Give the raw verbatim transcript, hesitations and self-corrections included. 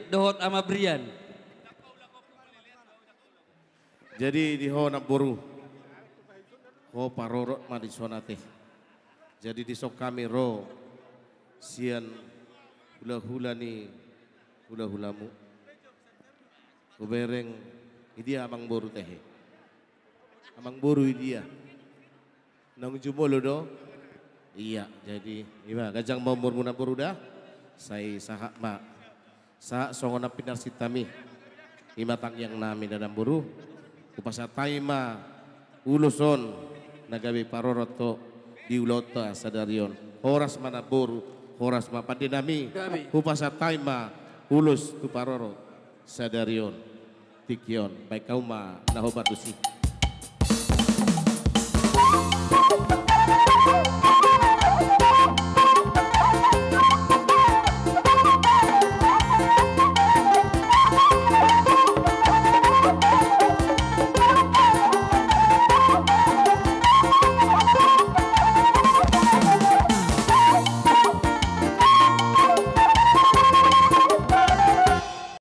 dohot Ama Brian. Jadi di ho namboru, ho parorot ma di son ate. Jadi di son hami ro sian hulahula ni hulahulamu. Hubereng, idia amangboru tehe? Amangboru idia? Naung jumolo do? Ia, jadi ima, ganjang ma umurmu namboru da. Sai sahat ma, sahat songon na pinarsinta hami. Ima tangiang nami da namboru. Hupasahat hami ma ulos on na gabe parorot ho di ulaonta sadari on. Horas ma namboru, horas ma pande nami. Gabe. Hupasahat hami ma ulos tu parorot sadari on. Tingki on, baen hamu ma na hombar tusi.